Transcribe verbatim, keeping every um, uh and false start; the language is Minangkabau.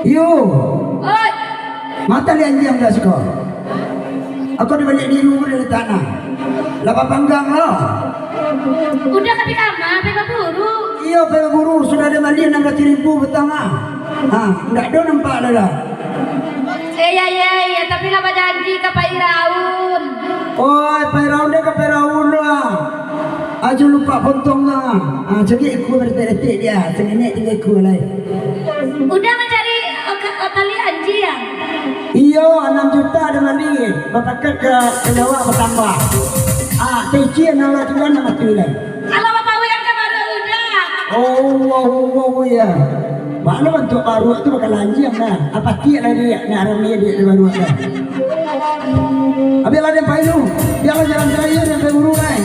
Yo, Oi, mata lian diam dah suko. Aku di balik diri umur dari tanah. Lapar panggang lo. Udah ka pi kama, pai baburu. Iyo, pai baburu, sudah ada bali enam ratus ribu batang ah. Ha, ndak do nampak dah dah. Eh, ya, ya, ya, tapi lah bajanji ka Pak Iraun. Oi, Pak Iraun deh ka Pak Iraun lo ah. Ajo lupa potong lah. Ha, cegik ikua berdetik-detik dia, sengenek tiga ikua lai. Udah mancari, eh, ka- eh, tali anji ya? Iyo, anam juta ada bali. Bapakat ka, ka Jawa batambah. Ah, teci anam lah tuan nak mati lai. Alah, bapawekan ka baru udah. Oh, wow, wow, wow, ya. Maklum bantuak baruak tu bakal anjiang dah. Apa tiak lah dia nak rami dia di baruak dah. Habis lah dia pai tu. Biarlah jalan raya dia pai buru lai.